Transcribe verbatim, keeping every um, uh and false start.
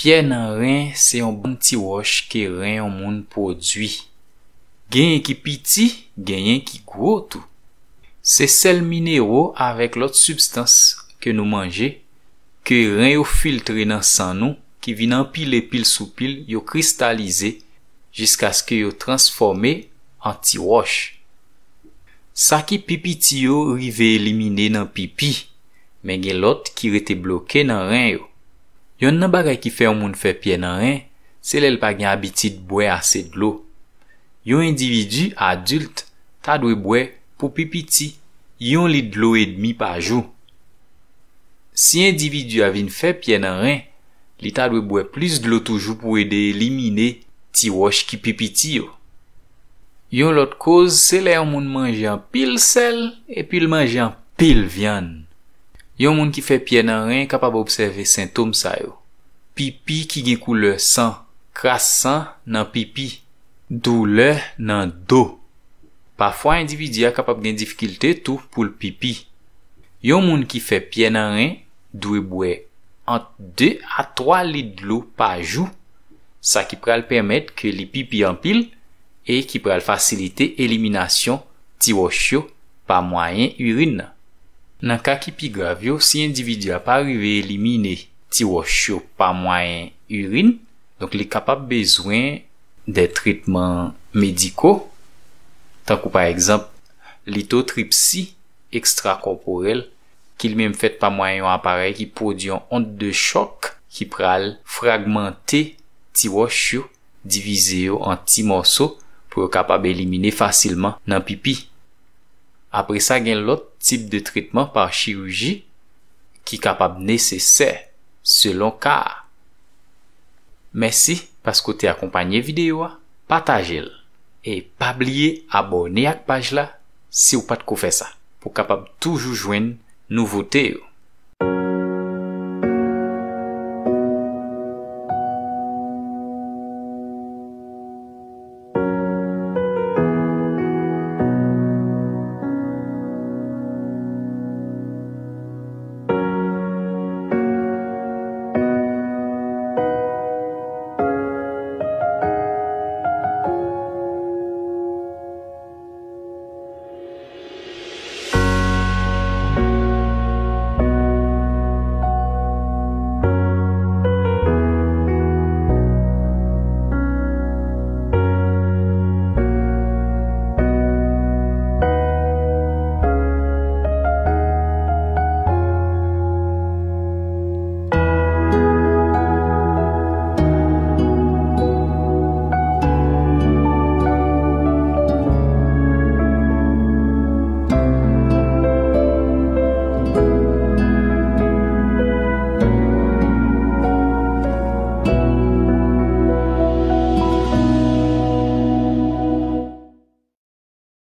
Pyè nan ren se yon bann ti wòch ke ren yon moun pwodui. Genyen ki piti, genyen ki gwo tou. Se sèl minero avèk lòt sibstans ke nou manje, ke ren yo filtre nan san nou, ki vin anpile pil sou pil, yo kristalize, jiskaske yo transfòme an ti wòch. Sa ki pi piti yo rive elimine nan pipi, men gen lòt ki rete bloke nan ren yo. Yonn nan bagay ki fè yon moun fè pyè nan ren, se lè l pa gen abitid bwè ase dlo. Yon endividi adilt ta dwe bwè, pou pi piti, yon lit dlo edmi pa jou. Si endividi a vin fè pyè nan ren, li ta dwe bwè plis dlo toujou pou ede elimine ti wòch ki pi piti yo. Yon lòt koz, se lè yon moun manje anpil sèl epi l manje anpil vyann. Yon moun ki fè pyè nan ren kapab obsève sentòm sa yo: pipi ki gen koulè san, kras san nan pipi, doulè nan do. Pafwa, endividi a kapab gen difikilte tou pou l pipi. Yon moun ki fè pyè nan ren dwe bwè ant de a twa lit dlo pa jou, sa ki pral pèmèt ke li pipi anpil e ki pral fasilite eliminasyon ti wòch yo pa mwayen irin nan. Nan ka ki pi grav yo, si endividi a pa rive elimine ti wòch yo pa mwayen irin, donk li kapab bezwen de tretman mediko, tankou pa egzanp litotripsi ekstrakòporèl, ki li menm fèt pa mwayen yon aparèy ki pwodui yon ond de chòk ki pral fragmante ti wòch yo, divize yo an ti mòso pou yo kapab elimine fasilman nan pipi. Apre sa, gen lòt tip de tretman pa chiriji ki kapab nesesè selon ka a. Mèsi paske w te akonpanye videyo a, pataje l, e pa bliye abòne ak paj la si w pa t ko fè sa, pou w kapab toujou jwenn nouvote yo.